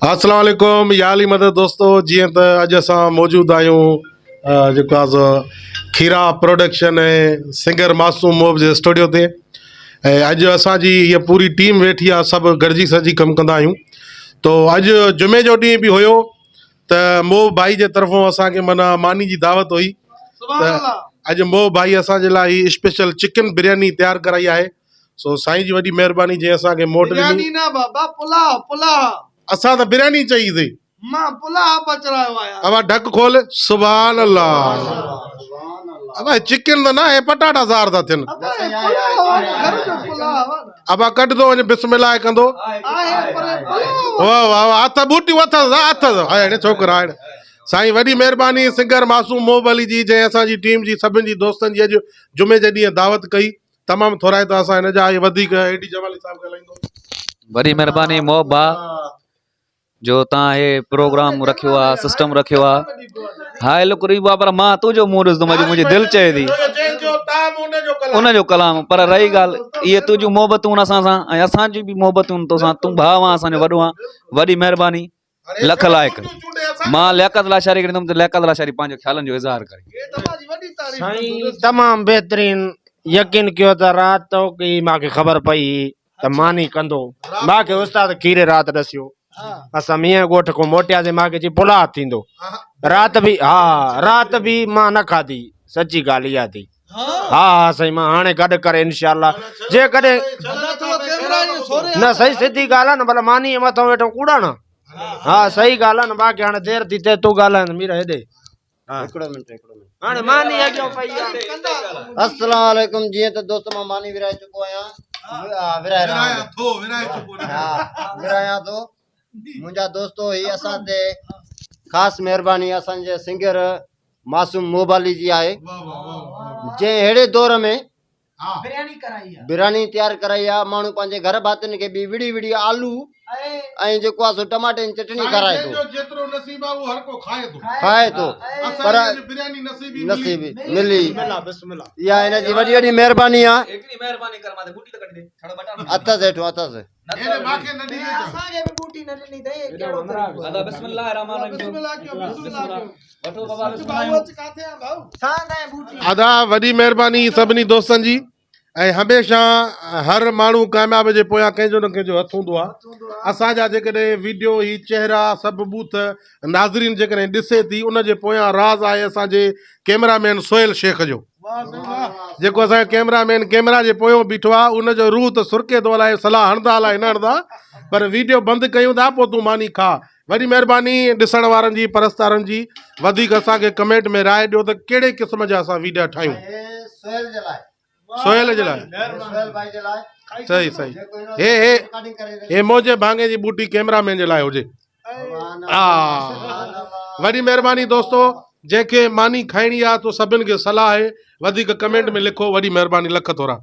السلام عليڪم يا علي مدد دوستو جيئن ته اڄ اسان موجود آهيون جيڪو آ سو کيرا پروڊڪشن ۽ سنگر معصوم موب جي اسٽوڊيو تي ۽ اڄ اسان جي هيء پوري ٽيم ويٺي آ سڀ گڏجي سڏجي ڪم ڪندا آهيون تو اڄ جمعي جو ڏينهن به هيو ته موب ڀائي جي طرفون اسان کي معنيٰ ماني جي دعوت هئي ته اڄ موب ڀائي اسان جي لاء هي اسپيشل چڪن برياني تيار ڪرائي آهي سو سائين جي وڏي مهرباني جنهن اسان کي موٽ ڏني. برياني نه بابا پلاء پلاء. اسان ته برياني چئي سي. مان پلاء پچرايو آ يار. ابا ڍڪ کول سبحان الله ابا چڪن ته ناهي پٽاٽا زار ٿا ٿين. ابا هي پلاء آ نه گهر جو پلاء آ نه. ابا ڪڍندو وڃ بسم الله ڪندو. آهي پر هي پلاء آ. واه واه واه هٿ ٻوٽيون اٿس اٿس هاڻي ڇوڪرا هاڻي سائين وڏي مهرباني سنگر معصوم محب علي جي جنهن اسان جي ٽيم جي سڀن جي دوستن جي اڄ جمعي جي ڏينهن دعوت ڪئي تمام ٿورائتا اسان هن جا ۽ وڌيڪ اي ڊي جمالي صاحب ڳالهائيندو. وڏي مھرباني محب ڀاء جو تان هي پروگرام رکيو آ سسٽم رکيو آ ها هي لڪ ريب آ پر مان تنهنجو منهن ڏسندم اڄ منهنجي دل چئي ٿي ان جو ڪلام پر رهي ڳالهه اهي تنهنجون محبتون اسان سان ۽ اسان جون به محبتون توسان تون ڀاء آن اسان جو وڏو آن وڏي مھرباني لک لائق مان لياقت لاشاري کي ڏيندم ته لياقت لاشاري پنهنجي خيالن جو اظهار ڪري. سائين تمام بهترين يقين ڪيو ته رات تو ئي ماکي خبر پئي هئي ته ماني ڪندو ماکي استاد کيري رات ڏسيو اسان مينهن ڳوٺ کان موٽياسين ماکي چي پلاء ٿيندو رات به ها رات به مان نه کاڌي سچي ڳالهه اها ٿي ها ها سائين مان هاڻي گڏ ڪري انشاء الله جيڪڏهن نه صحيح سڌي ڳالهه آهي نه ڀلا ماني مٿان ويٺو ڪوڙا نه ها صحيح ڳالهه آهي نه باقي هاڻي دير ٿي ٿئي تون ڳالهائي ته مير هيڏي هڪڙو منٽ هڪڙو منٽ هاڻي ماني اڳيان پئي آهي السلام عليڪم جيئن ته دوست مان ماني ورهائي چڪو آهيان ورهائي رهيان ٿو ورهائي چڪو ها ورهايان ٿو منهنجا دوستو هي اسان تي خاص مهرباني اسان جي سنگر معصوم موبالي جي آهي جنهن اهڙي دور ۾ برياني تيار ڪرائي آهي ماڻهو پنهنجي گهر ڀاتين کي به وڙي وڙي آلو ۽ جيڪو آهي سو ٽماٽي جي چٽڻي کارائي ٿو جيترو نصيب آهي اهو هر ڪو کائي ٿو کائي ٿو پر برياني نصيب نصيب ملي اها هن جي وڏي وڏي مهرباني آهي هڪڙي مهرباني ڪر ماٿي ٻوٽي ته ڪڍي ڏي ڇڙو ٻٽاڻو اٿس هيٺو اٿس ادا بسم الله الرحمن الرحيم وٺو بابا بسم الله ادا وڏي مهرباني سڀني دوستن جي ۽ هميشه هر ماڻهو ڪامياب جي پويان ڪنهن جو نه ڪنهن جو هٿ هوندو آهي اسان جا جيڪڏهن ويڊيو هي چهرا سڀ بوٿ ناظرين جيڪڏهن ڏسي ٿي ان جي پويان راز آهي اسان جي ڪيمرا مين سهيل شيخ جو جيڪو اسان جو ڪيمرا مين ڪيمرا جي پويون بيٺو آ ان جو روح ته سرڪي ٿو الائي صلاح هڻدا الائي نه هڻدا پر ويڊيو بند ڪيون ٿا پوء تون ماني کا وڏي مهرباني ڏسڻ وارن جي پرستارن جي وڌيڪ اسان کي ڪمينٽ ۾ راء ڏيو ته ڪهڙي قسم جا اسان ويڊيا ٺاهيون سهيل جي لاء صحيح صحيح هي هي هي منهنجي ڀاڱي جي ٻوٽي ڪيمرا مين جي لاء هجي وڏي مهرباني دوستو جنهن کي ماني کائڻي آ تو سڀن کي صلاح آهي وڌيڪ ڪمينٽ ۾ لکو وڏي مهرباني لک ٿورا.